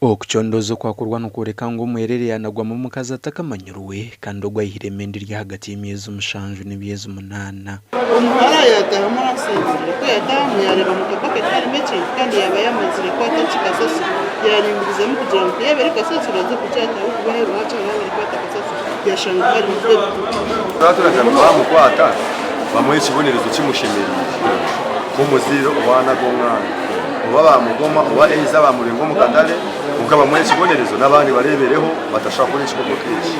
Okucondooza okwakorwa nikworeka ngu omwereere yaanagwamu omukazi atakamanyirwe kandi ogwo aihiremu enda eri ahagati y'emyezi mushanju n'emyezi munaana. Omuhara yaataahamu arasinzirira. Ku yaataahamu yaareeba ngu kabaketi harimu ekintu kandi yaaba yaamazire kukwata ki kasasiro. Yaaringurizamu kugira ngu ku yaaba eri kasasiro aze kugyata ahabw'okuba aheeru haakye hariho abarikwata kasasiro yaashanga harimu ebitutu. Turagira ngu baamukwata bamuhe ekibonerezo kimushemereire nk'omuzaire owaanaga omwana. Oba baamugoma oba eiza baamurenga omu katare kwonka bamuhe ekibonerezo n'abandi bareebereho batashobora kukora ekikorwa nk'eki.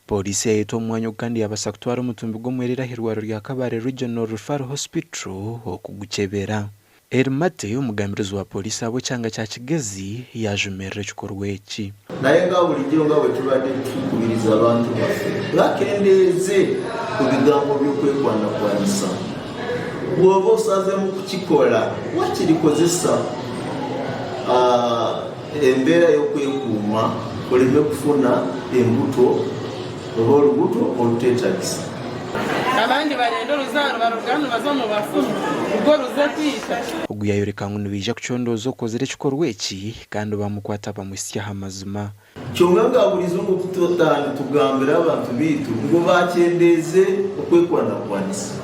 Pooriisi yayetwa omu mwanya ogu kandi yabaasa kutwara omutumbi gw'omwereere ah'irwariro rya Kabale Regional Referral Hospital okugukyebera. Elly Mate, omugambirizi wa pooriisi ahabw'ekyanga kya Kigezi yaajumirira ekikorwa eki. Naye nga bulijjo nga bwe tubadde tukubiriza abantu baffe bakendeeze ku bigambo by'okwekwanakwanyisa. Bw'oba osazeemu kukikola wakiri kozesa embeera y'okwekuuma oleme kufuna embuto oba olubuto olutetagisa. Abandi barenda oruzaaro baruga nibaza omu bafumu rwo ruze kwita. Ogu yayoreka ngu nibaija kucondooza okozire ekikorwa eki kandi bamukwata bamuhitsye aha mazima. Kyonka nka buriizo ngu oku tutaaha nitugambira abantu baitu ngu bakyendeeze okwekwanankwanisa.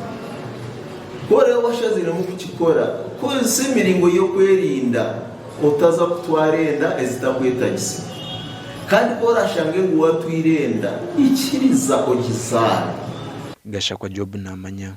Ku orebe washaziremu kukikora, kozesa emiringo y'okwerinda otaza kutwara enda ezitakwetagisa. Kandi ku orashange ngu watwire enda, ikiriza ogizaare. Gashakwa Job namanya.